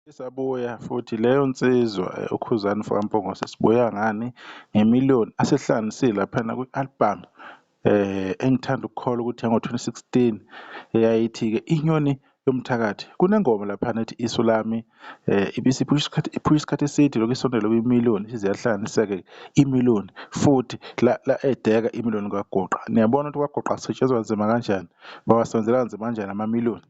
Sabuya futhi leyo nsizwa uKhuzani mfokaMpungose sibuya ngani? Ngemiliyoni asehlanganisile laphayana kwi-album engithanda ukukholwa ukuthi eyango-2016 eyayithi-ke Inyoni Yomthakathi. Kunengoma laphayana ethi Iso Lami ibisiphusha isikhathi, iphusha isikhathi eside lokhu isondela kwimiliyoni isize yahlanganisa-ke imiliyoni futhi la edeka imiliyoni kaGuqa. Niyabona ukuthi kwaGuqa kusetshenzwa kanzima kanjani, bawasebenzela kanzima kanjani amamiliyoni.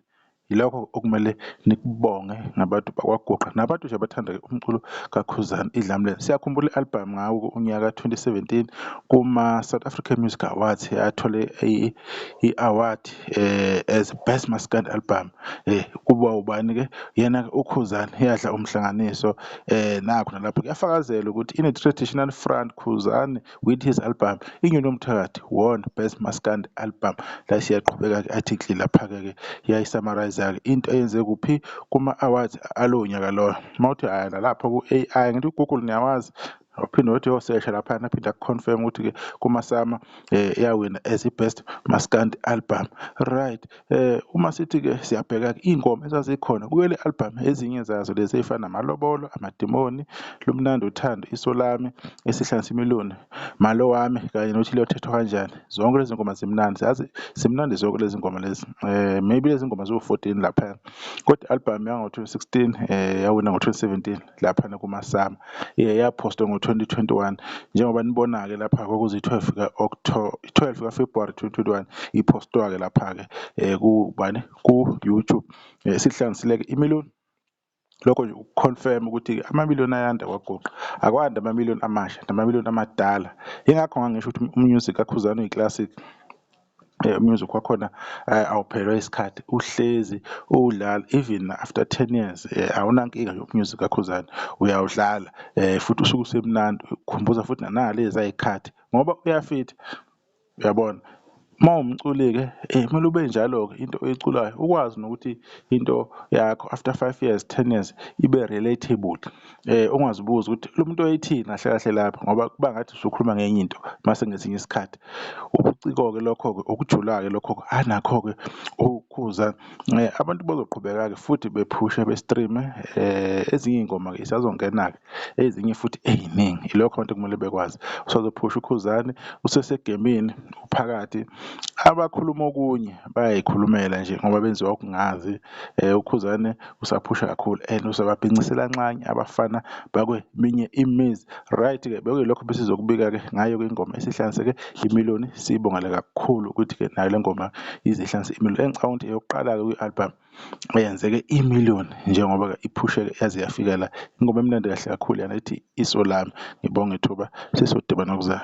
Yilokho okumele nikubonge ngabantu bakwaGuqa nabantu nje abathanda umculo kaKhuzani iDlamlenze. Siyakhumbula i-album ngawo unyaka ka-2017 kuma-South African Music Awards yathole i-award as best maskandi album. Kuba ubani-ke? Yena-ke uKhuzani yadla umhlanganiso nakho nalapho kuyafakazela ukuthi ine-traditional front Khuzani with his album Inyoni Yomthakathi won best maskandi album. La siyaqhubeka-ke article lapha-ke ke yayi-summarize-ke into eyenze kuphi kuma-awards alowo nyaka loyo. Uma uthi hhayi nalapho ku-AI ngithi uGoogle niyawazi uphinde uthi uyosesha laphana aphinde aku-confirm ukuthi-ke kumaSAMA yawina as i-best maskandi album. Right, uma sithi-ke siyabheka-ke iy'ngoma ezazikhona kuyo le album ezinye zazo lezi ey'fana namalobolo, amadimoni, lumnandi uthando, iso lami, esihlanganisa imiliyoni, malo wami kanye nokuthi liyothethwa kanjani. Zonke lezi ngoma zimnandi, yazi zimnandi zonke lezi ngoma lezi. Maybe lezi ngoma ziwu-14 laphaya kodwa i-album yango-2016 yawina ngo-2017 laphana kumaSAMA yaphostwa ngo-2021 njengoba nibona-ke lapha kwakuzi-12 ka-October 12 kaFebruary 2021 iphostwa-ke lapha-ke kubani ku-YouTube sihlanganisile-ke imiliyoni. Lokho nje uku-confirm ukuthi amamiliyoni ayanda kwaGuqa, akwanda amamiliyoni amasha namamiliyoni amadala. Yingakho ngangisho ukuthi umusic kaKhuzani uyi-classic. Umusic wakhona awuphelelwa isikhathi uhlezi uwudlala even after 10 years awunankinga nje umusic kaKhuzani uyawudlala futhi usuke usemnandi ukukhumbuza futhi nanalezi y'khathi ngoba uyafitha uyabona. Uma uwumculi-ke kumele ube njalo-ke into oyiculayo ukwazi nokuthi into yakho after 5 years, 10 years ibe relatable. Ungazibuzi ukuthi lo muntu wayethini kahle kahle lapha ngoba kuba ngathi usukhuluma ngenye into mase ngesinye isikhathi. Ubuciko-ke lokho-ke ukujula-ke lokho-ke anakho-ke uKhuzani. Abantu bazoqhubeka-ke futhi bephushe be-stream-e ezinye iy'ngoma-ke zisazongena-ke ezinye futhi ey'ningi. Ilokho abantu ekumele bekwazi. Usazophusha uKhuzani usesegemini uphakathi. Abakhuluma okunye bayay'khulumela nje ngoba benziwa ukungazi. UKhuzani usaphusha kakhulu and usababhincisela nxanye abafana bakweminye imizi. Right-ke bekuyilokho besizokubika-ke ngayo-ke ingoma esihlanganise-ke imiliyoni. Siyibongele kakhulu ukuthi-ke nayo le ngoma ize ihlanganise imiliyoni. Engicabanga ukuthi eyokuqala-ke kwi-album eyenzeke imiliyoni njengoba-ke iphusheke yaze yafika la. Ingoma emnandi kahle kakhulu yana ethi Iso Lami. Ngibonge ithuba sesiyodibana okuzayo.